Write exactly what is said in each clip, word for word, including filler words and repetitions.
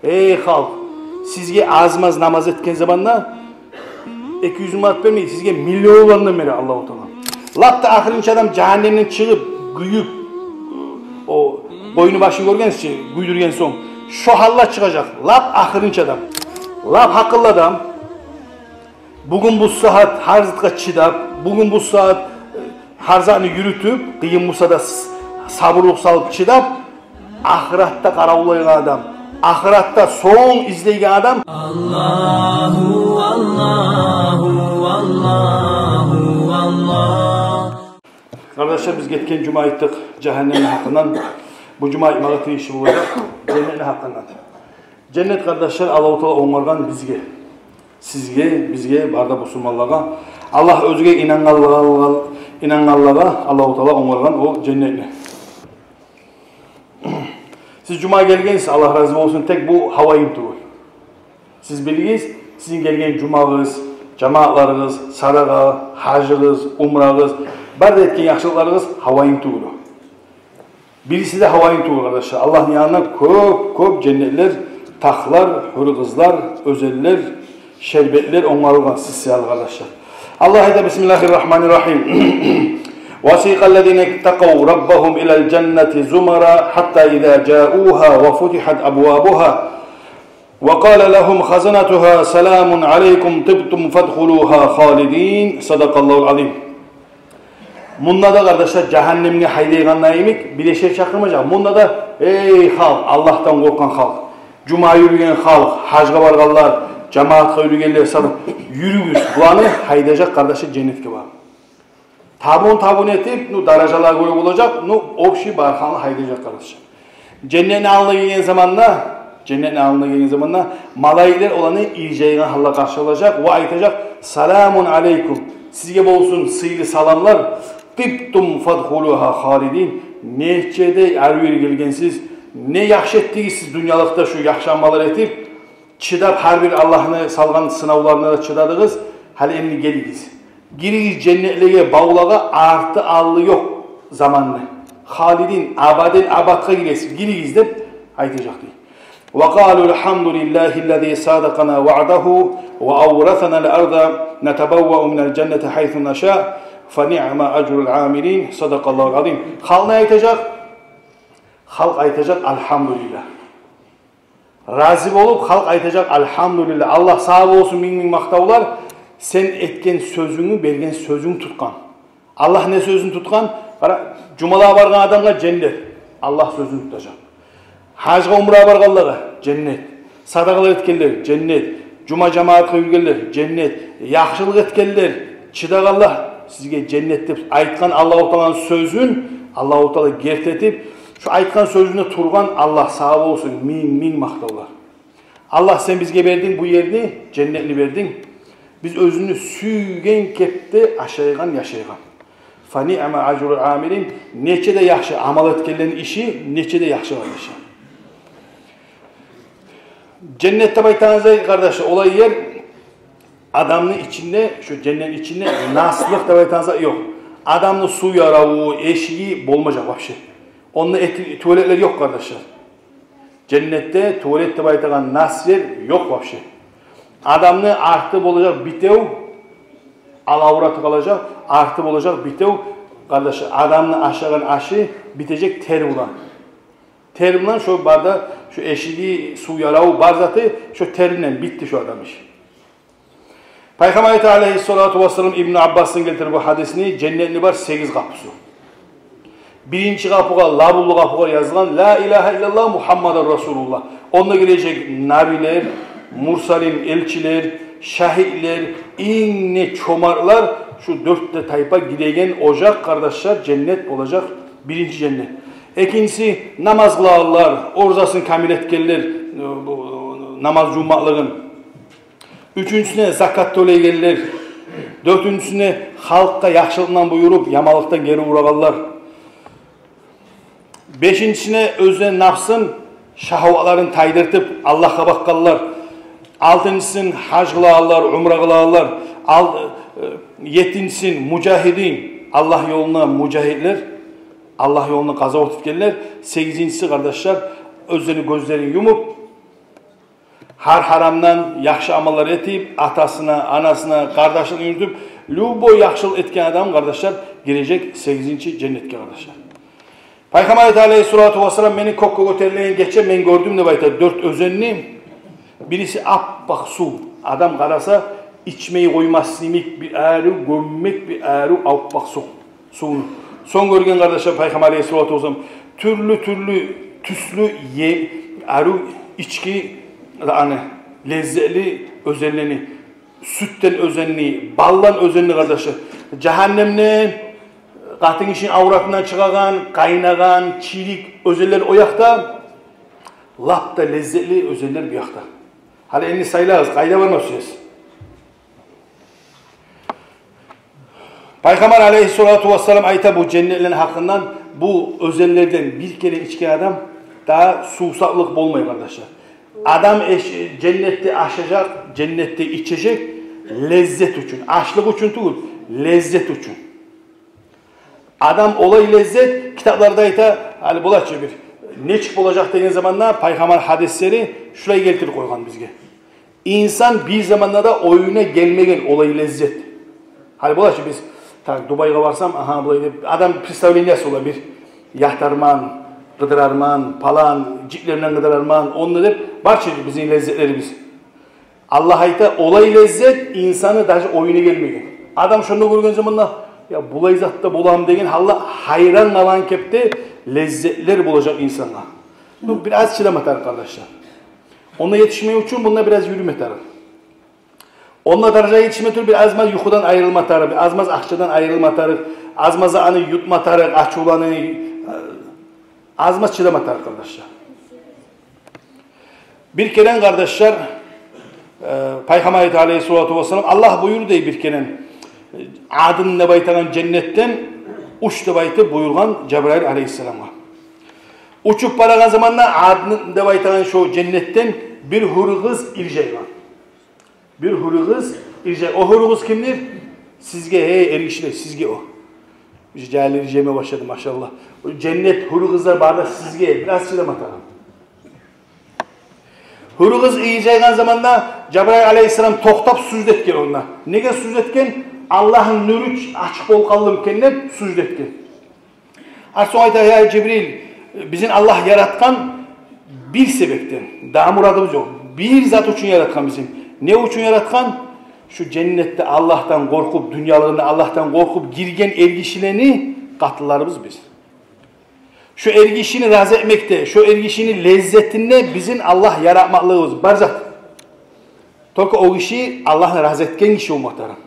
Эй халкъ, сизге аз-маз намаз этген заманда эки юз минг манат бермей, сизге миллионлардан бере Аллагьу Таала. Лап да ахырынчы адам жагьаннемден чыгъып, гюйюп, о къойну башын гёргенсиз чи, гюйдюрген сонг, шо гьалда чыгъажакъ лап ахырынчы адам. Лап гьакъыллы адам бугюн бу сагьат гьар затгъа чыдап, бугюн бу сагьат, э, гьар затны юрютюп, къыйын буса да с-, сабурлукъ салып чыдап, ахыратда къаравуллайгъан адам, ахыратда сонг излейген адам. Аллагьу, Аллагьу, Аллагьу, Аллагь. Къардашлар, биз гетген жума айтдыкъ жагьаннемни гьакъындан. Бу жума айтмагъа тийишли болажакъ женнетни гьакъындан. Женнет, къардашлар, Аллагьу Таала онгаргъан бизге. Сизге, бизге, бары да бусурманлагъа, Аллагь оьзюне инангъанлагъа, инангъанлагъа Аллагьу Таала онгаргъан о женнетни. Сиз жума гелгенсиз, Аллагь рази болсун, тек бу гьавайын тюгюл. Сиз билигиз, сизин гелген жумагъыз, жамаатларыгъыз, садагъа, гьажыгъыз, умрагъыз, бары да этген яхшылыкъларыгъыз гьавайын тюгюл. Бириси де гьавайын тюгюл, къардашлар. Аллагьны янында кёп, кёп женнетлер, тахлар, гьюр къызлар, оьзенлер, шербетлер онгарылгъан сиз саялы, къардашлар. Аллагь айта: بسم الله الرحمن الرحيم. وسيق الذين اتقوا ربهم إلى الجنة زمرا حتى إذا جاءوها وفتحت أبوابها وقال لهم خزنتها سلام عليكم طبتم فادخلوها خالدين. صدق الله العظيم. Мунда да, къардашлар, жагьаннемге гьайдайгъанда йимик, бирер шей чакъырмажакъ. Мунда да: «Эй халкъ, Аллагьдан къоркъгъан халкъ, жума юрюген халкъ, гьажгъа баргъанлар, жамаатгъа юрюгенлер, садакъ, юрюгюз». Буланы гьайдажакъ, къардашлар, женнетге барып. Табун-табун этип, ну, даражалагъа гёре болажакъ, ну, общий барханлы гьайдажакъ, къардашлар. Женнетни алдына гелген заманда, женнетни алдына гелген заманда, малайиклер оланы иржайгъан гьалда къаршы алажакъ ва айтажакъ: «Саламун алейкум, сизге болсун сыйлы саламлар. Тибтум фадхулугьа халидин. Нече де арив ер гелгенсиз, не яхшы этдигиз сиз дюньялыкъда шу яхшы амаллар этип, чыдап, гьар бир Аллагьны салгъан сынавларына да чыдадыгъыз. Гьали энни гелигиз. Гиригиз женнетлеге, бавлагъа, арты-алды ёкъ заманны. Халидин, абадил абадгъа гиресиз, гиригиз», — деп айтажакъ, дей. وقالوا الحمد لله الذي صدقنا وعده وأورثنا الأرض نتبوأ من الجنة حيث نشاء فنعم أجر العاملين. صدق الله العظيم. Халкъ не айтажакъ? Халкъ айтажакъ: «Алгьамдулиллагь». Рази болуп, халкъ айтажакъ: «Алгьамдулиллагь, Аллагь, сагъа болсун минг-минг макътавлар, сен этген сёзюнгню, берген сёзюнгню тутгъан». Аллагь не сёзюн тутгъан? Къара, жумалагъа баргъан адамгъа женнет. Аллагь сёзюн тутажакъ. Гьажгъа, умрагъа баргъанлагъа женнет. Садагъалар этгенлер — женнет. Жума жамаатгъа юрюгенлер — женнет. Яхшылыкъ этгенлер, чыдагъанлар — сизге женнет деп айтгъан Аллагьу Тааланы сёзюн Аллагьу Таала герти этип, шу айтгъан сёзюнде тургъан Аллагь, сагъа болсун минг-минг макътавлар. Аллагь, сен бизге бердинг бу ерни, женнетни бердинг. Биз оьзюню сюйген кепде ашайгъан, яшайгъан. Фа ниъма ажрул амилин. Нече де яхшы амал этгенлени иши, нече де яхшы, къардашлар. Женнет деп айтагъан зат, къардашлар, олай ер, адамны ичинде, шу женнетни ичинде наслыкъ деп айтагъан зат ёкъ. Адамны сув яраву, эшиги болмажакъ вообще. Онда эти-, туалетлер ёкъ, къардашлар. Женнетде туалет деп айтагъан нас ер ёкъ вообще. Адамны арты болажакъ битев, ал авраты къалажакъ, арты болажакъ битев, къардашлар. Адамны ашагъан ашы битежек тер булан. Тер булан, шо бары да, шо эшиги, сув яраву, бар заты шо тер булан битди шо адам иши. Пайхаммар айта, алейгьиссалату вассалам, Ибну Аббасдан гелтирип бу гьадисни, женнетни бар сегиз къапусу. Биринчи къапугъа, лабулу къапугъа язылгъан: «Ла илагьа иллаллагь Мугьаммадур Расулуллагь». Онда гирежек набилер, мурсалин, элчилер, шагьитлер, инг де чомартлар, шу дёрт де тайпа гиреген ожакъ, къардашлар, женнет болажакъ, биринчи женнет. Экинчиси, намаз къылагъанлар, оразасын камил этгенлер, намаз жувунмакълыгъын. Уьчюнчюсюне, закат тёлейгенлер. Дёртюнчюсюне, халкъгъа яхшылыкъдан буюруп, яманлыкъдан гери урагъанлар. Бешинчисине, оьзлени напсын, шагьватларын тайдыртып, Аллагьгъа бакъгъанлар. Алтынчысын, гьаж къылагъанлар, умра къылагъанлар. Ал-, э, еттинчисин, мужагьидин, Аллагь ёлунда мужагьидлер, Аллагь ёлунда къазават этгенлер. Сегизинчиси, къардашлар, оьзлени гёзлерин юмуп, Гьар гьарамдан яхшы амаллар этип, атасына, анасына, къардашлыгъын юрютюп, любой яхшылыкъ этген адам, къардашлар, гирежек сегизинчи женнетге, къардашлар. Пайхаммар айта, алейгьиссалату вассалам: «Мени кёкге гётерилген гече мен гёрдюм, — деп айта, — дёрт оьзенни, бириси аппакъ сув, адам къараса, ичмей къоймас йимик бир арив, гёммек бир арив аппакъ сув, сувну». Сонг гёрген, къардашлар, Пайхаммар алейгьиссалату вассалам тюрлю-тюрлю тюслю е-, арив ички, аны, леззетли оьзенлени, сютден оьзенни, балдан оьзенни, къардашлар. Жагьаннемни, къатын гишини авратындан чыгъагъан, къайнагъан, чирик оьзенлер о якъда, лап да леззетли оьзенлер бу якъда. Гьали энни сайлагъыз, къайда бармакъ сюесиз? Пайхаммар алейгьиссалату вассалам айта бу женнетлени гьакъындан: бу оьзенлерден бир керен ичген адам дагъы сувсаплыкъ болмай, къардашлар. Адам эш-, женнетде ашажакъ, женнетде ичежек леззет учун, ашлыкъ учун тюгюл, леззет учун. Адам олай леззет, китапларда айта, гьали бола чы бир, нечик болажакъ деген заманда, Пайхаммар гьадислери шулай гелтирип къойгъан бизге. Инсан бир заманда да оюна гелмеген олай леззет. Гьали бола чы биз, так, Дубайгъа барсам, агьа, булай деп, адам представлениясы бола бир, ятарман, къыдырарман, палан, жиплерден къыдырарман, онда деп, бар чы бизин леззетлерибиз. Аллагь айта, олай леззет инсанны даже оюна гелмеген. Адам шону гёрген заманда: «Я, булай зат да боламы?» — деген гьалда, гьайран къалагъан кепде леззетлер болажакъ инсангъа. Ну, бир аз чыдама тарыкъ, къардашлар. Онда етишмек учун мунда бир аз юрюме тарыкъ. Онда даражагъа етишме туруп бир аз-маз юхудан айрылма тарыкъ, бир аз-маз акъчадан айрылма тарыкъ, аз-маз аны ютма тарыкъ, ачувланы, аз-маз чыдама тарыкъ, къардашлар. Бир керен, къардашлар, э, Пайхаммар айта, алейгьиссалату вассалам, Аллагь буюр дей бир керен, э, Адн деп айтагъан женнетден уч деп айтып буюргъан Жабрайыл алейгьиссаламгъа. Учуп барагъан заманда Адн деп айтагъан шо женнетден бир гьюр къыз иржайгъан. Бир гьюр къыз иржай-, о гьюр къыз кимдир? Сизге, гьей, эргишилер, сизге о. Уже жагьиллер иржайма башлады, машаллагь. О женнет, гьюр къызлар бары да сизге, бир аз чыдама тарыкъ. Гьюр къыз иржайгъан заманда Жабрайыл алейгьиссалам токътап сужда этген онда. Неге сужда этген? Аллагьны нюрю ачыкъ болуп къалды экен деп сужда этген. Артсонг айта: «Я Жибрил, бизин Аллагь яратгъан бир себепден, дагъы мурадыбыз ёкъ. Бир зат учун яратгъан бизин». Не учун яратгъан? Шу женнетде Аллагьдан къоркъуп, дюньялыгъында Аллагьдан къоркъуп гирген эргишилени къатынларыбыз биз. Шу эргишини рази этмекде, шу эргишини леззетинде бизин Аллагь яратмакълыгъыбыз бар зат. Только о гиши Аллагьны рази этген гиши болма тарыкъ.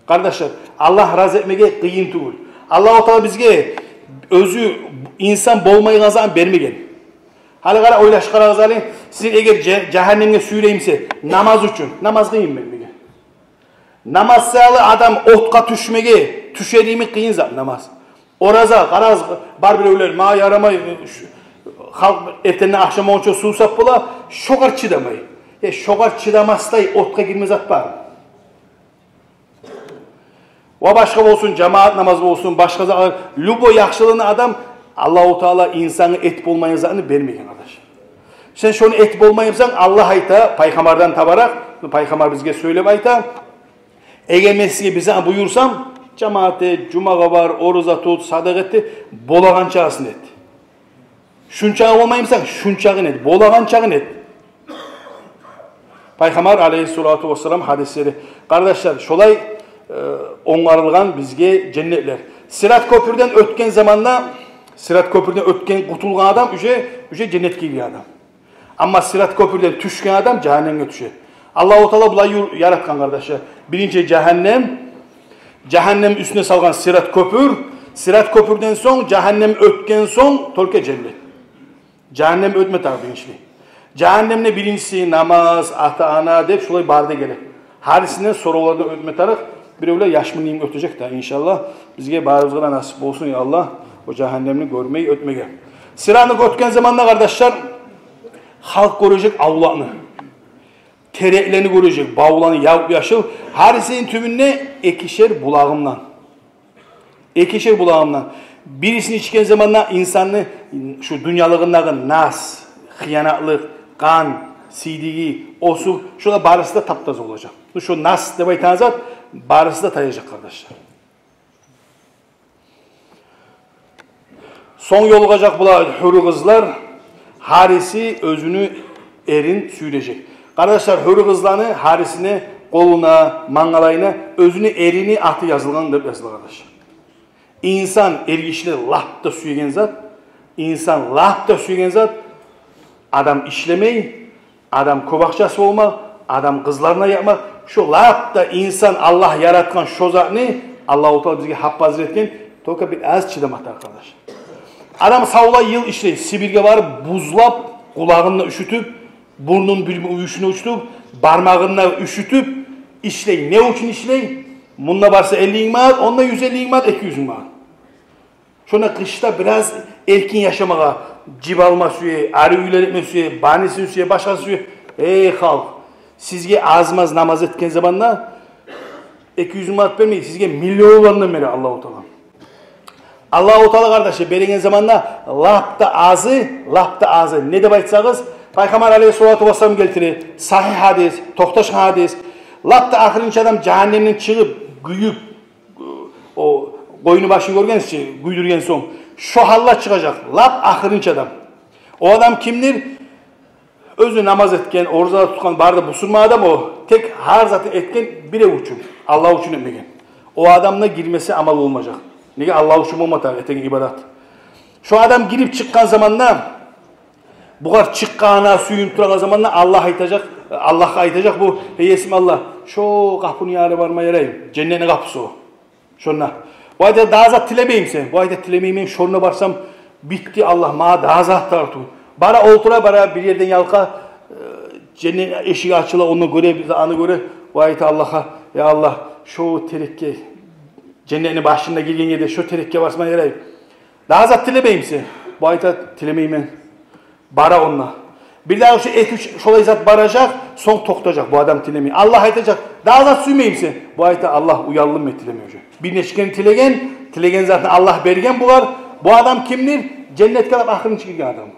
Къардашлар, Аллагь рази этмеге къыйын тюгюл. Аллагьу Таала бизге оьзю инсан болмайгъан затны бермеген. Гьали къара, ойлашып къарагъыз гьали, сизин эгер же-, жагьаннемге сюйреймсе, намаз учун, намаз къыйын бермеге. Намаз саялы адам отгъа тюшмеге, тюшер йимик къыйын зат намаз. Ораза, къарагъыз, бар биревлер, магъа ярамай, шу, халкъ эртенден ахшам болгъунча сувсап бола, шогъар чыдамай. Э, шогъар чыдамасдай отгъа гирме зат бар. Ва башгъа болсун, жамаат намаз болсун, башгъа зат, любой яхшылыкъны адам, Аллагьу Таала инсангъа этип болмайгъан затны бермеген, къардаш. Сен шону этип болмайсан, Аллагь айта, пайхаммардан табаракъ, пайхаммар бизге сёйлеп айта: «Эгер мен сизге бир зат буюрсам, жамаат эт, жумагъа бар, ораза тут, садагъа эт, болагъан чагъысын эт. Шунчагъы болмаймысан, шунчагъын эт, болагъан чагъын эт». Пайхаммар алейгьиссалату вассалам гьадислери. Къардашлар, шолай, э, онгарылгъан бизге женнетлер. Сират кёпюрден оьтген заманда, сират кёпюрден оьтген, къутулгъан адам уже, уже женнетге гирген адам. Амма сират кёпюрден тюшген адам жагьаннемге тюше. Аллагьу Таала булай юр-, яратгъан, къардашлар. Биринчи жагьаннем, жагьаннем уьстюне салгъан сират кёпюр, сират кёпюрден сонг, жагьаннем оьтген сонг, только женнет. Жагьаннем оьтме тарыкъ биринчилей. Жагьаннемде биринчиси намаз, ата-ана деп шулай бары да геле. Гьарисинден соравлардан оьтме тарыкъ. Биревлер яшмын йимик оьтежек да, иншаллагь. Бизге барыбызгъа да насип болсун, я Аллагь, о жагьаннемни гёрмей оьтмеге. Сиратны оьтген заманда, къардашлар, халкъ гёрежек авлакъны. Тереклени гёрежек, бавланы яп-яшыл. Гьарисини тюбюнде экишер булагъындан. Экишер булагъындан. Бирисин ичген заманда инсанны шу дюньялыгъындагъы нас, хыянатлыкъ, къан, сийдиги, осу, шолар барысы да таптаза болажакъ. Шу нас деп айтагъан зат барысы да таяжакъ, къардашлар. Сонг ёлугъажакъ булар гьюрю къызлар, гьариси оьзюню эрин сюйрежек. Къардашлар, гьюрю къызланы гьарисини къолуна, мангалайына оьзюню эрини аты язылгъан деп языла, къардашлар. Инсан, эргишилер лап да сюеген зат, инсан лап да сюеген зат, адам ишлемей, адам кёп акъчасы болма, адам къызларына япма. Шо лап да инсан, Аллагь яратгъан шо затны, Аллагьу Таала бизге гьап-гьазир этген, только бир аз чыдама тарыкъ, къардаш. Адам савлай йыл ишлей, Сибирге барып, бузлап, къулагъын да уьшютюп, бурнун бир уьшюн уьшютюп, бармагъын да уьшютюп ишлей. Не учун ишлей? Мунда барса элли минг манат, онда юз элли минг манат, эки юз минг манат. Шонда къышда бираз эркин яшамагъа, жип алма сюе, ари уьйлер этме сюе, банисин сюе, башгъасын сюе. Эй, халкъ, сизге аз-маз намаз этген заманда эки юз минг манат бермей, сизге миллионлардан бере Аллагьу Таала. Аллагьу Таала, къардашлар, береген заманда лап да азы, лап да азы. Не деп айтсагъыз, Пайхаммар алейгьиссалату вассалам гелтире, сагьигь гьадис, токъташгъан гьадис. Лап да ахырынчы адам жагьаннемден чыгъып, гюйюп, о къойну башын гёргенсиз чи, гюйдюрген сонг, шо гьалда чыгъажакъ лап ахырынчы адам. О адам кимдир? Оьзю намаз этген, ораза тутгъан, бары да бусурман адам о. Тек гьар затын этген бирев учун, Аллагь учун этмеген. О адам да гирмесе амал болмажакъ. Неге? Аллагь учун болма тарыкъ этеген ибадат. Шо адам гирип чыкъгъан заманда, бугъар чыкъгъанына сююнюп турагъан заманда Аллагь айтажакъ, Аллагьгъа айтажакъ бу: «Эй, есим Аллагь, шо къапуну янына барма яраймы? Женнетни къапусу о». Шонда. Бу айта: «Дагъы зат тилемеймисен?» Бу айта: «Тилемеймен, шонда барсам, битди, Аллагь, магъа дагъы зат тартыв». Бара, олтура, бара, бир ерден ялкъа, э, женнет эшиги ачыла, онда гёре, бир де аны гёре. Бу айта Аллагьгъа: «Я Аллагь, шо терекге, женнетни башына гирген ерде шо терекге барсам ярай. Дагъы зат тилемеймисен?» Бу айта: «Тилемеймен». Бара онда. Бирдагъы шо эки-уьч шолай зат баражакъ, сонг токътажакъ, бу адам тилемей. Аллагь айтажакъ: «Дагъы зат сюймеймисен?» Бу айта: «Аллагь, уялдым мен, тилеме уже». Бир нече керен тилеген, тилеген затын Аллагь берген бугъар. Бу адам кимдир? Женнетге алып ахырынчы гирген адам.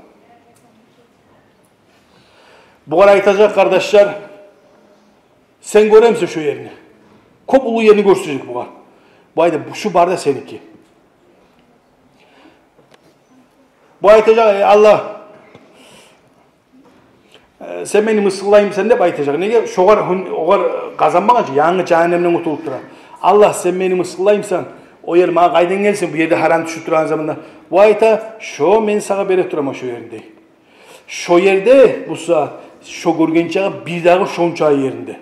Бугъар айтажакъ, къардашлар: «Сен гёремисен шо ерни?» Кёп уллу ерни гёрсетежек бугъар. Бу айта: «Бу, шу бары да сеники». Бу айтажакъ: «Эй Аллагь, э, сен мени мысгъыллаймысан?» деп айтажакъ. Неге? Шогъар гьюн-, огъар къазанмагъан чы, янгы жагьаннемден къутулуп тура. «Аллагь, сен мени мысгъыллаймысан? О ер магъа къайдан гелсин, бу ерде гьаран тюшюп турагъан заманда?» Бу айта: «Шо мен сагъа бере тураман шо ерни», – дей. Шо ерде буса, шо гёрген чагъы бирдагъы шонча еринде.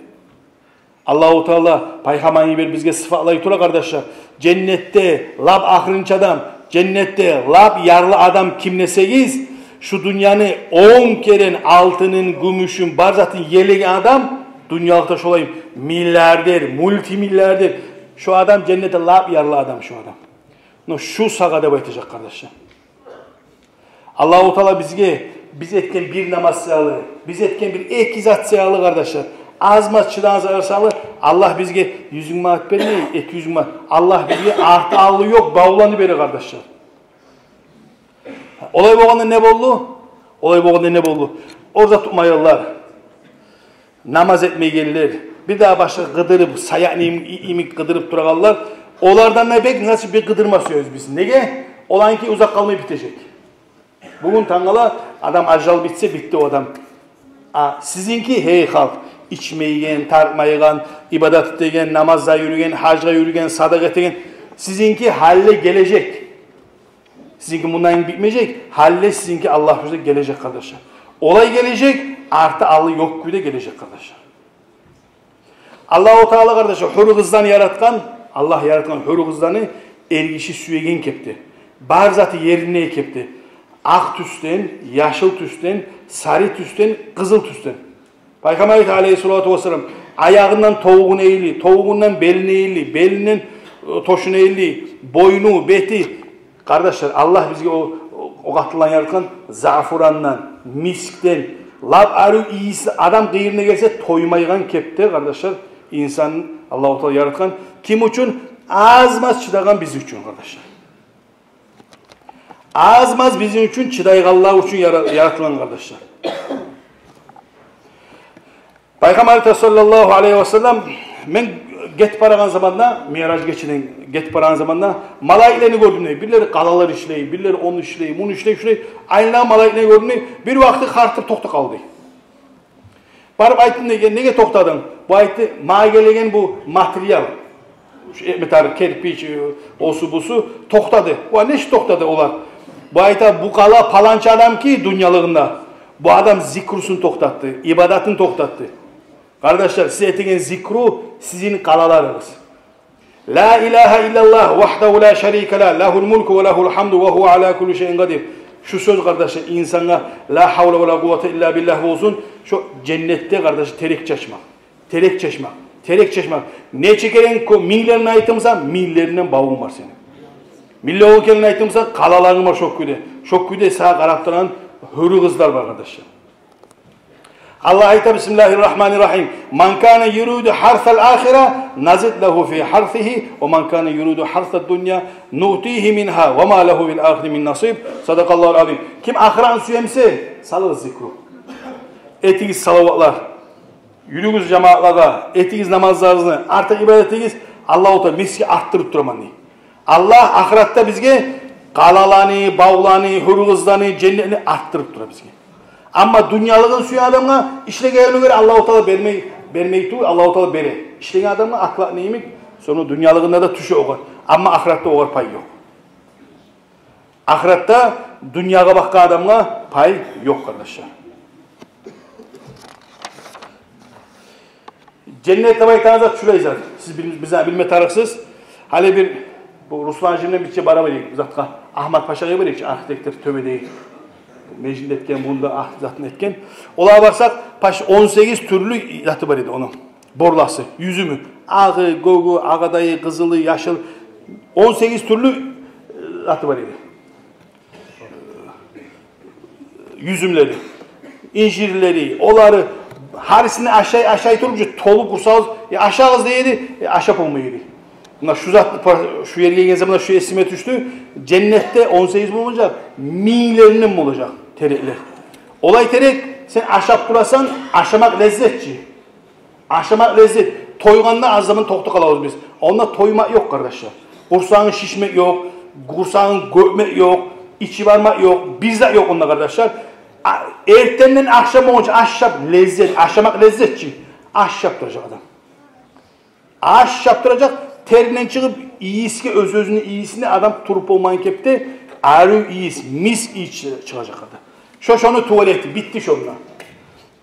Аллагьу Таала Пайхаммар йиберип бизге сыфатлай тура, къардашлар. Женнетде лап ахырынчы адам, женнетде лап ярлы адам ким десегиз, шу дюньяны он керен алтынын, гюмюшюн, бар затын елеген адам, дюньялыкъда шолай миллиардер, мультимиллиардер. Шо адам женнетде лап ярлы адам, шо адам. Но шу сагъа деп айтажакъ, къардашлар. Аллагьу Таала бизге, биз этген бир намаз саялы, биз этген бир эки зат саялы, къардашлар, аз-маз чыдагъан затлар саялы Аллагь бизге юз минг манат бермей, эки юз минг манат. Аллагь бизге арты-алды ёкъ бавланы бере, къардашлар. Олай болгъанда не болду? Олай болгъанда не болду? Ораза тутмайгъанлар, намаз этмейгенлер, бирдагъы башгъа къыдырып, саякъны йим-, йимик къыдырып турагъанлар, олардан да бек, значит, бир къыдырма сюебиз биз. Неге? Оланыки узакъ къалмай битежек. Бугюн-тангала адам ажал битсе, битди о адам. А сизинки, гьей халкъ, ичмейген, тартмайгъан, ибадат этеген, намазгъа юрюген, гьажгъа юрюген, садакъа этеген, сизинки гьалле гележек. Сизинки мундан битмежек, гьалле сизинки Аллагь юзюне гележек, къардашлар. Олай гележек, арты-алды ёкъ кюйде гележек, къардашлар. Аллагьу Таала, къардашлар, гьюрю къызланы яратгъан, Аллагь яратгъан гьюрю къызланы эргиши сюеген кепде. Бар заты еринде кепде. Акъ тюсден, яшыл тюсден, сари тюсден, къызыл тюсден. Пайхаммар айта, алейгьиссалату вассалам: аягъындан тобугъуна ерли, тобугъундан белине ерли, белинден, э, тёшюне ерли, бойну, бети. Къардашлар, Аллагь бизге о, о, о къатынланы яратгъан зафурандан, мискден, лап арив ийиси, адам къырыйына гелсе тоймайгъан кепде, къардашлар, инсанны Аллагьу Таала яратгъан. Ким учун? Аз-маз чыдагъан биз учун, къардашлар. Аз-маз бизин учун чыдайгъанлар учун яра-, яратылгъан, къардашлар. Пайхаммар айта, саллаллагьу алайгьи ва саллам: «Мен гетип барагъан заманда, Миъраж гечеден гетип барагъан заманда, малайиклени гёрдюм, – дей. – Бирлери къалалар ишлей, бирлери ону ишлей, муну ишлей, шулай. Айланагъан малайиклени гёрдюм, – дей. – Бир вакъти харитип токътап къалды, – дей. – Барып айтдым, – деген, – неге токътадынг?» Бу айтды: «Магъа гелеген бу материал, шу этме тарыкъ, кирпич, осу-бусу токътады». «Ва не иш токътады олар?» Бу айта: «Бу къала паланча адамныки дюньялыгъында. Бу адам зикрусун токътатды, ибадатын токътатды». Къардашлар, сиз этеген зикру сизин къалаларыгъыз. «Ла илагьа иллаллагь вагьдагьу ла шарика лагь, лагьул мулку ва лагьул гьамду ва гьува аля кулли шайин къадир». Шу сёз, къардашлар, инсангъа ла гьавла ва ла къуввата илла биллагь болсун. Шо женнетде, къардашлар, терек чачмакъ. Терек чачмакъ. Терек чачмакъ. Нече керен кё-, минглерин айтамыса, минглеринден бавунг бар сени. Миллион керен айтамыса, къалаларынг бар шо кюйде. Шо кюйде сагъа къарап турагъан гьюрю къызлар бар, къардашлар. Аллагь айта: «Бисмиллагьир рагьманир рагьим. Ман кана юриду гьарсал ахира назид лагьу фи гьарсигьи, ва ман кана юриду гьарсад дунья нуътигьи мингьа, ва ма лагьу фил ахирати мин насиб». Садакъаллагьул азим. Ким ахыратны сюе буса, салыгъыз зикру. Этигиз салаватлар. Юрюгюз жамаатлагъа, этигиз намазларыгъызны, артыкъ ибадат этигиз. Аллагьу Таала мисги артдырып тураман дей. Аллагь ахыратда бизге къалаланы, бавланы, гьюрю къызланы, женнетни артдырып тура бизге. Амма дюньялыгъын сюеген адамгъа ишлегенине гёре Аллагьу Таала бермей, бермей тюгюл, Аллагьу Таала бере. Ишлеген адамгъа акълакъны йимик, сонг дюньялыгъында да тюше огъар. Амма ахыратда огъар пай ёкъ. Ахыратда дюньягъа бакъгъан адамгъа пай ёкъ, къардашлар. Женнет деп айтагъан зат шулай зат. Сиз бил-, биз билме тарыкъсыз. Гьали бир, бу Руслан жиннен бирче бара берейик затгъа. Агьмат Пашагъа берейик чи, архитектор тёбедеги. Межит этген, мунда арх-, затын этген. Олагъа барсакъ, паш-, он сегиз тюрлю заты бар эди ону. Борласы, юзюмю. Агъы, гёгю, агъадайы, къызылы, яшыл. Он сегиз тюрлю, э, заты бар эди. Юзюмлери, инжирлери, оланы гьарисин ашай, ашай туруп, толуп къурсагъыз, э, ашагъыз дей эди, э, ашап болмай эди. Муна шу зат, шу ерге гелген заманда шу эсиме тюшдю. Женнетде он сегиз болмажакъ, минглеринден болажакъ тереклер. Олай терек, сен ашап турасан, ашамакъ леззет чи. Ашамакъ леззет. Тойгъанда аз заман токътап къалабыз биз. Онда тоймакъ ёкъ, къардашлар. Къурсагъынг шишмек ёкъ, къурсагъынг гёпмек ёкъ, ичи бармакъ ёкъ, бир зат ёкъ онда, къардашлар. А, эртенден ахшам болгъунча ашап леззет, ашамакъ леззет чи. Ашап туражакъ адам. Ашап туражакъ, теринден чыгъып, ийисге, оьз-оьзюню ийисине адам туруп болмайгъан кепде, арив ийис, миск ийис чы-, чыгъажакъ адам. Шо шону туалети, битди шонда.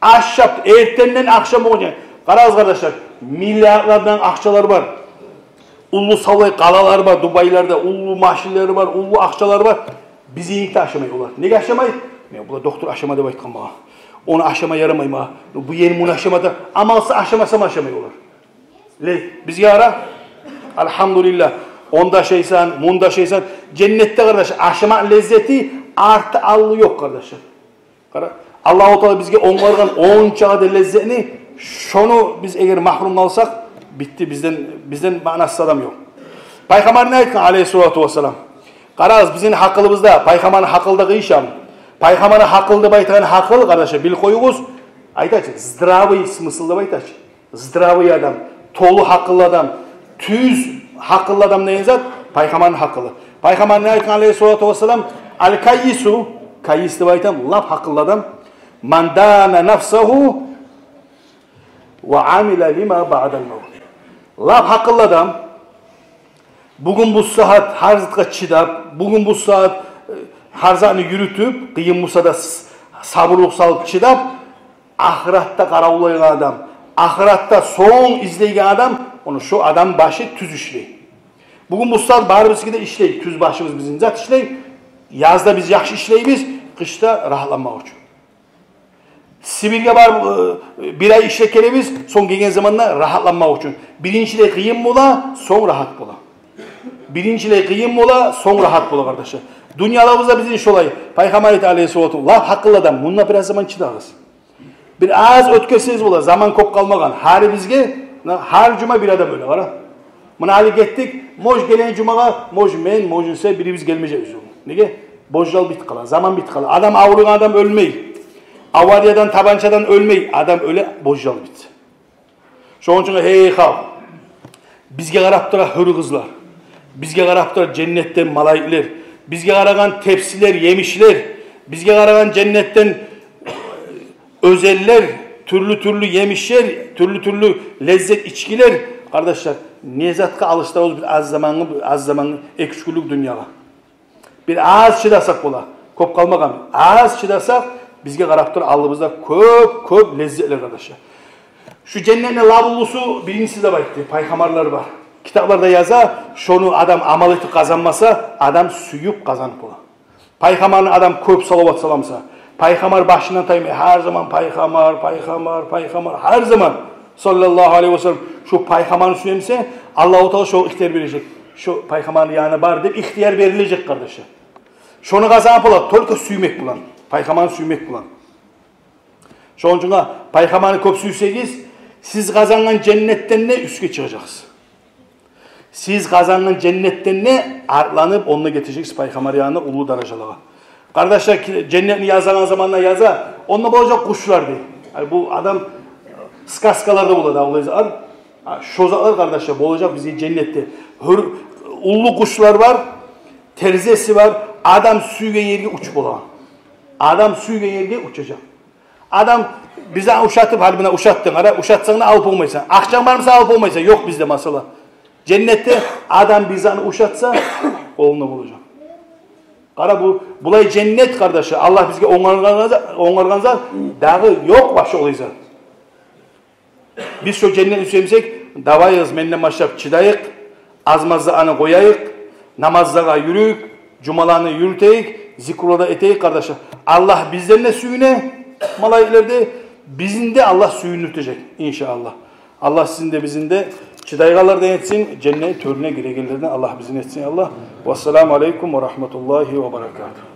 Ашап, эртенден ахшам болгъунча. Къарагъыз, къардашлар, миллиардлардан акъчалар бар. Уллу савлай къалалар бар, Дубайларда уллу машинлери бар, уллу акъчалар бар. Бизинки де ашамай олар. Неге ашамай? Мен, булар доктор ашама деп айтгъан магъа. Ону ашама ярамай магъа. Бу ери муну ашама да, амалсыз ашамасам ашамай олар. Ле, бизге къара. Альгьамдулиллагь. Онда ашайсан, мунда ашайсан. Женнетде, къардаш, ашама леззети арты-алды ёкъ, къардашлар. Къара, Аллагьу Таала бизге онгаргъан ончакъы да леззетни, шону биз эгер магьрум къалсакъ, битди, бизден, бизден маънасыз адам ёкъ. Пайхаммар не айтгъан, алейгьиссалату вассалам? Къарагъыз, бизин гьакъылыбызда, пайхаммарны гьакъылы да къыйышам. Пайхаммарны гьакъылы деп айтагъан гьакъыл, къардашлар, билип къоюгъуз. Айтачы, здравый смысл деп айтачы. Здравый адам, толу гьакъыллы адам, тюз гьакъыллы адам деген зат пайхаммарны гьакъылы. Пайхаммар не айтгъан, алейгьиссалату вассалам? «Аль-каййису», каййис деп айтам, лап гьакъыллы адам. «Ман дана нафсагьу ва амила лима баъдал мавт». Лап гьакъыллы адам, бугюн бу сагьат гьар затгъа чыдап, бугюн бу сагьат, э, гьар затны юрютюп, къыйын буса да с-, сабурлукъ салып чыдап, ахыратда къаравуллайгъан адам, ахыратда сонг излейген адам, ону шо адам башы тюз ишлей. Бугюн бу сагьат барыбызгъа да ишлей, тюз башыбыз бизин зат ишлей. Язда биз яхшы ишлейбиз, къышда рагьатланмакъ учун. Сибирге барып, э, бир ай ишлеп гелебиз, сонг гелген заманда рагьатланмакъ учун. Биринчилей къыйын бола, сонг рагьат бола. Биринчилей къыйын бола, сонг рагьат бола, къардашлар. Дюньяларыбызда бизин шолай. Пайхаммар айта, алейгьиссалату, лап гьакъыллы адам, мунда бираз заман чыдагъыз. Бир аз оьтгерсегиз бола, заман кёп къалмагъан. Гьарибизге, муна, гьар жума бир адам оьле, къара. Муна гьали гетдик, может, гелеген жумагъа, может, мен, может, сен, бирибиз гелмежекбиз. Неге? Божал битип къала, заман битип къала. Адам авруйгъан адам оьлмей. Авариядан, табанчадан оьлмей. Адам оьле, божал битсе. Шону учун, гьей халкъ, бизге къарап тура гьюр къызлар, бизге къарап тура женнетден малайиклер, бизге къарагъан тепсилер, емишлер, бизге къарагъан женнетден оьзенлер, тюрлю-тюрлю емишлер, тюрлю-тюрлю леззет ичкилер. Къардашлар, не затгъа алышдырабыз биз аз заманны, аз заманны, эки-уьч гюнлюк дюньягъа? Бир аз чыдасакъ бола. Кёп къалмагъан. Аз чыдасакъ, бизге къарап тура алдыбызда кёп, кёп леззетлер, къардашлар. Шу женнетни лап уллусу, биринчиси деп айтды, пайхаммарлар бар. Китапларда яза, шону адам амал этип къазанмаса, адам сююп къазанып бола. Пайхаммарны адам кёп салават саламса, пайхаммар башындан таймай, гьар заман пайхаммар, пайхаммар, пайхаммар, гьар заман, саллаллагьу алайгьи ва саллам, шу пайхаммарны сюемсе, Аллагьу Таала шогъар ихтияр бережек. Шу пайхаммарны янына бар деп ихтияр берилежек, къардашлар. Шону къазанып бола только сюймек булан, пайхаммарны сюймек булан. Шону учун, пайхаммарны кёп сюйсегиз, сиз къазангъан женнетден де уьстге чыгъажакъсыз. Сиз къазангъан женнетден де артланып, онда гетежексиз пайхаммар янына, уллу даражалагъа. Къардашлар, ки-, женнетни язагъан заманда яза, онда болажакъ къушлар дей. Ай, бу адам сказкаларда бола да, олай зат. А шо затлар, къардашлар, болажакъ бизге женнетде. Гьюр, уллу къушлар бар, терезеси бар, адам сюйген ерге учуп бола. Адам сюйген ерге учажакъ. Адам бир затны ушатып, гьали муна ушатдынг, къара, ушатсанг да алып болмайсан. Акъчанг бармаса, алып болмайсан. Ёкъ бизде масъала. Женнетде адам бир затны ушатса, къолунда болажакъ. Къара, бу, булай женнет, къардашлар. Аллагь бизге онгаргъан зат, онгаргъан зат, дагъы ёкъ вообще олай зат. Биз шо женнетни сюемсек, давайыгъыз, менден башлап чыдайыкъ, аз-маз затны къояйыкъ, намазлагъа юрюйюк, жумаланы юрютейик, зикруланы этейик, къардашлар. Аллагь бизден де сююне, малайиклер де, бизин де Аллагь сююндюртежек, иншааллагь. Аллагь сизин де, бизин де чыдайгъанлардан этсин, женнет тёрюне гирегенлерден Аллагь бизин этсин, Аллагь. Вассаламу алейкум ва рагьматуллагьи ва баракатугь.